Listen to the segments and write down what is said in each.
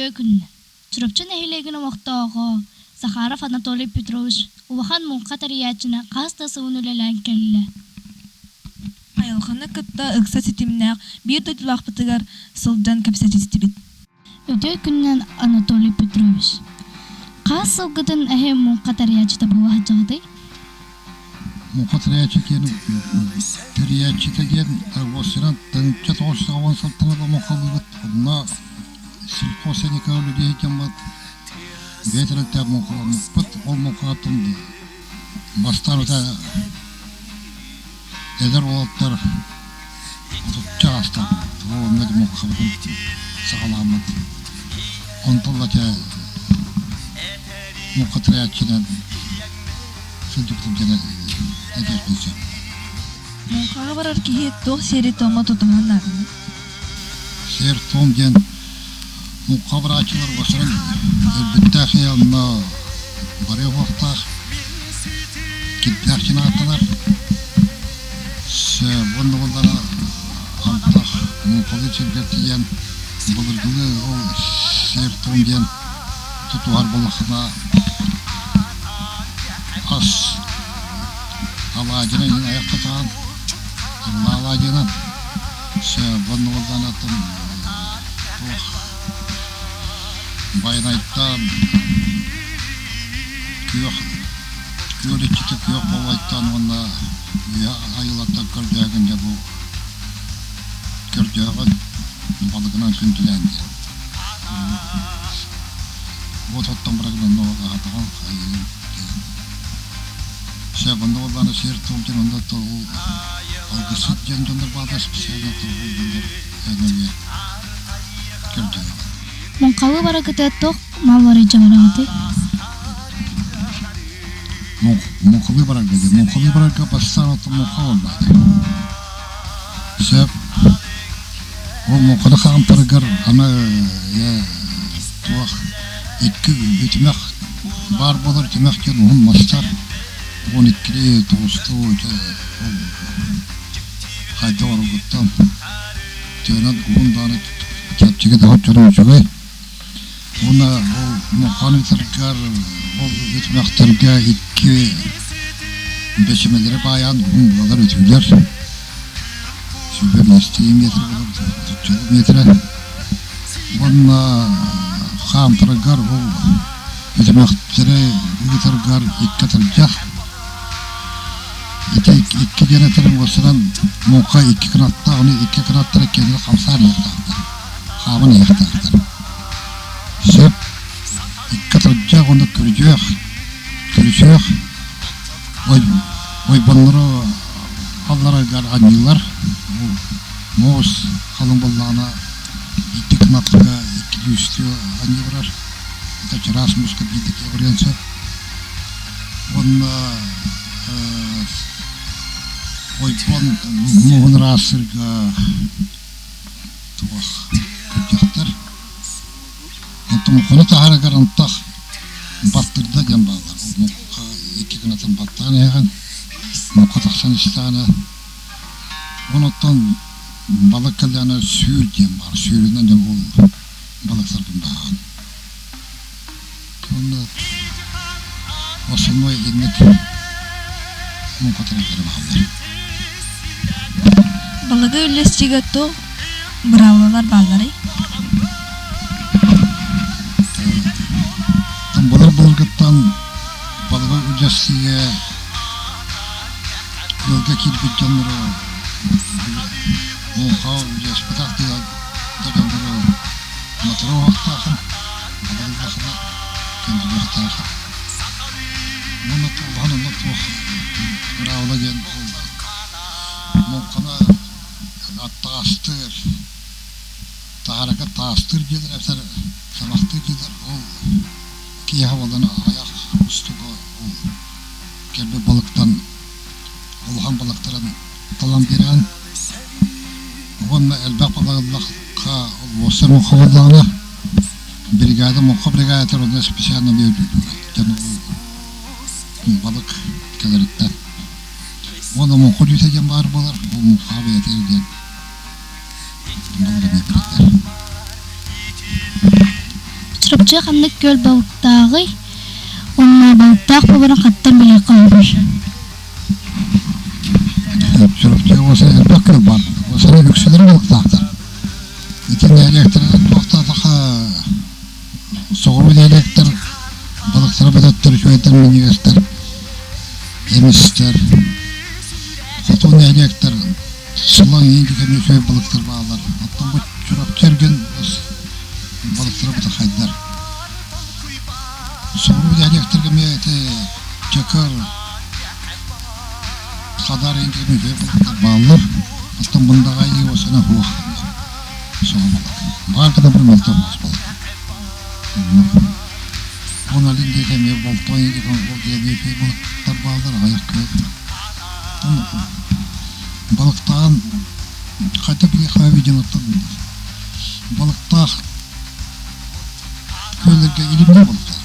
Үтүө күнүнэн! Чурапчы нэһилиэгин олохтооҕо Захаров Анатолий Петрович улахан муҥха тэрийээччинэ хас да сылын үлэлээн кэллэ. Айылҕаны кытта ыкса ситимнээх биир дойдулаахпытыгар сылдьан кэпсэтистибит. Үтүө күнүнэн, Анатолий Петрович! Хас сылгытын эһи муҥха тэрийээччитэ буола сылдьаҕытый? Муҥха тэрийээччи диэн тэрийээччитэ диэн уоссайынан тыһыынча тоҕус сүүс уон сылтан ыла муҥхалыыбыт. Онно сельхозтехника үлэлиир дьоммут бэйэ тэрилтээх муҥхаламмыппыт. Ол муҥхаҕыттан бастаан утаа эдэр уолаттар отучча аастаахпыт. Ол онно муҥхабытын саҕалааммыт. Онтон ыла дьэ муҥха тэрийээччинэн сылдьыбытым диэн этиэхпин сөп. Муҥхаҕа барар киһи туох сиэри-туому тутуһан нааданы? Сиэр-туом диэн муҥха барааччылар уосаран өлбүттээх ийэ онно барыа уһуохтаах, кирдээх дьин ааттанар. Уонна буоллаҕына антах муҥхалыы сиргэ тиийэн былыргылыы ол сиэр-туом диэн тутуһар буоллаххына ас алаадьынан иһин айах тутаҕын, аллаа алаадьынан уонна буоллаҕына туох байанайтан күөх күөл иччитэ күөх боллойтон уонна үөһэ айылаттан көрдөөгүн дьэ бу көрдөөҕүн балыгынан күндүлээн диэн. Вот оттон барагынан аһатаҕын хайыын Сөп, онно буоллаҕына сиэр-туом диэн онно ол алгысчыт диэн дьоннор бааллар специально ол дьоннор эмиэ көрдөрөҕүн. Муҥхалыы баракыта туох маллары дьаҕараҕытый? Муҥхалыы барарга диэн муҥхалыы барарга бастаан оттон муҥха буолбаата. Сөп. Ол муҥханы хаамтарыгар аны туох икки үтүмэх баар буолар үтүмэх диэн уһун мастар уон иккилии тоҕустуу дьэ ол хайдах оругуттан тыынан уһун даҕаны чэпчэки да оччону үчүгэй уонна ол муҥханы ыытаргар ол үтүмэхтэргэ икки бэчимэлэри баайан уһун буолар үтүүлэр сүүрбэ биэстии метр буолар отуччалыы метрэ уонна хаамтараргар ол үтүмэхтэри ыытаргар икки атырдьах ити икки диэн этэрин уоссанан муҥха икки кынаттаах ону икки кынаттара иккиэннэрэ хамсаан иһиэхтээхтэр хааман иһиэхтээхтэр сөп икки атырдьах уонна күрдьүөх күрүчүөх ойбоннору аллараргар анньыылар муус халыҥ буоллаҕына икки кынатка икки үстүү анньыы барар это чараас мууска биирдэ барыан сөп уонна ойбон мууһун ыраастыырга туох күрдьэхтэр онтон мухуну таһарыгар антах баттырда диэн бааллар муха икки гынатын баттаан иһэҕин муха тахсан истэҕинэ онуттан балык кэллэҕинэ сүүр диэн баар сүүрүнэн дьэ ол балыктаргын бааҕын уонна основной инник муҥха тэрилтэрэ бааллар. Балыгы үллэстиигэ туох быраабылалар баалларый? Былыр былыргыттан балыгы үллэстиигэ ыалга киирбит дьоннору муҥха үллэспэтэх да дьоннору матара уһахтаахын, балыгыллахына күндүлүөхтээхин. Уонна улахан онно туох быраабыла диэн ол муҥханы аттаастыыр, таһарага таастыыр диэлэр эбэтэр самахтыыр диэлэр ол киэһэ буолан аҕыйах устуга ол кэлбит балыктан улахан балыктарын талан биэрэҕин уонна элбэх балыгыллахха уоссар муҥха буоллаҕына бригада муҥха бригадатыгар онно специально эмиэ дьон балык кэлэриттэн уонна муҥха өлүүтэ диэн баар буолар ол муҥхаҕа бэйэтэ диэн балык эмиэ биэрэллэр. Чурапчы ханнык күөл балыктааҕый уонна балыктаах буоларын хантан билиэххэ сөбүй? Чурапчы уоса элбэх күөл баар. Уосара үксүлэрэ балыктаахтар. Ити нэһилиэктэринэн туохтаатаха соҕуруу нэһилиэктэр балыктара бөдөттөр, үчүгэйдэр, минньигэстэр, эмистэр. Хоту нэһилиэктэр сылаҥ иин кэмҥэ үчүгэй балыктар бааллар. Оттон бу Чурапчы эргин балыктара бытархайдар. Соҕуруу нэһилиэктэргэ эмиэ ити Чакыр, Хадар иин кэмҥэ үчүгэй балыктар бааллар. Оттон Мындаҕай уосана суох. Соҕу балык. Баар гына бір мөлтөх оҕус балык. Ол алин диэки эмиэ болтон диэки ол диэки үчүгэй балыктар бааллар аҕыйах күөл. Балыктаан хайдах биһиэхэ видеоттан балыктаах күөллэргэ илимнэр балыктаатар.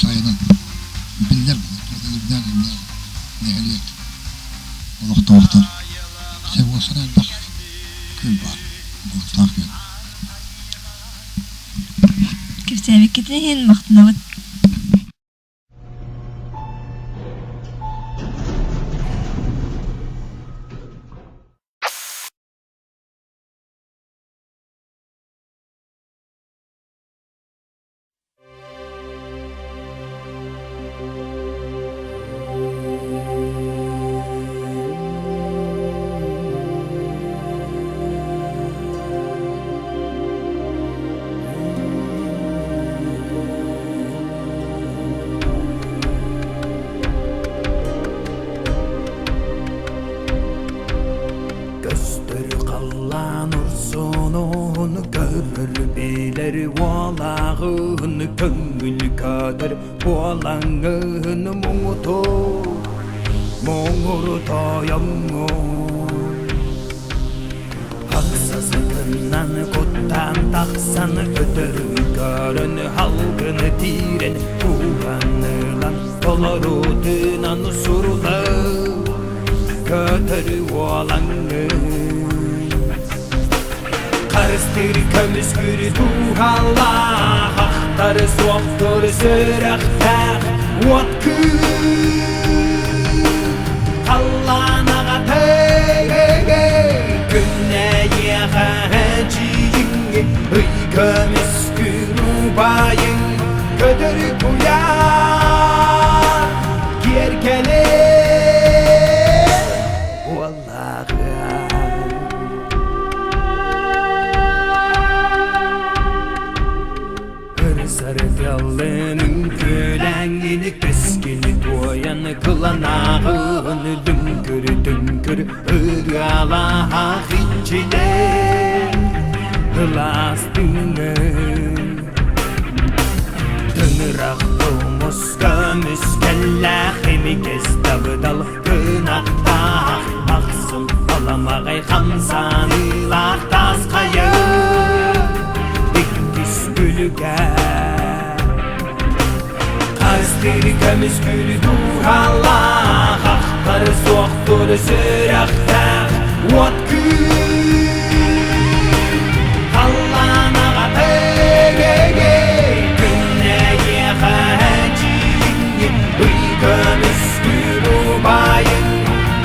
Сайынын биллэр илимнэр нэһилиэк олохтоохтор. Севосара элбэх күөл баар, балыктаах күөл. Кэпсээбиккитин иһин махтанабыт. Көстөр халлаан урсунун көрөр билэр уолааҕын көҥүл көтөр буолаҥҥын муҥутуу муҥур тойоҥҥун Ыксасытынан куттаан тахсан өтөрү көрөн халгыны тиирэн кууганылан толору тыынан сурулар көтөрү уолаҥҥын Харыстыыр көмүскүүр дууһалаах ахтары суохтур сүрэхтээх уот Халлаан аҕата күннэйиэхэ чииҥ ый көмүскүүр убайыҥ көтөр куйаар киэргэлэ буоллаҕа. Ырсарыталлын үҥкүүлээҥҥин кэскили туойан кыланааҕын дүҥкүр-дүҥкүр ырыалаах иччилэр ылаас тыҥын Тыҥырах тумус көмүскэллээх имигэс дабыдал кынаттаах ахсым аламаҕай хамсаныылаах таас хайа иккис күлүгэ Харыстыыр көмүскүүр дууһалаах ахтары суохтур сүрэхтээх уот күүс Халлаан аҕата күннэйиэхэ чииҥ ый көмүскүүр убайыҥ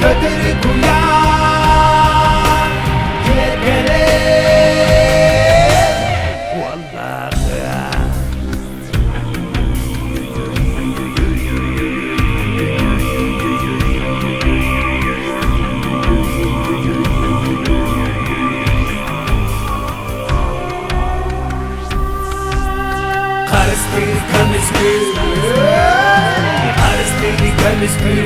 көтөр куйаар киэргэлэ буоллаҕа. Харыстыыр көмүскүүр, харыстыыр көмүскүүр.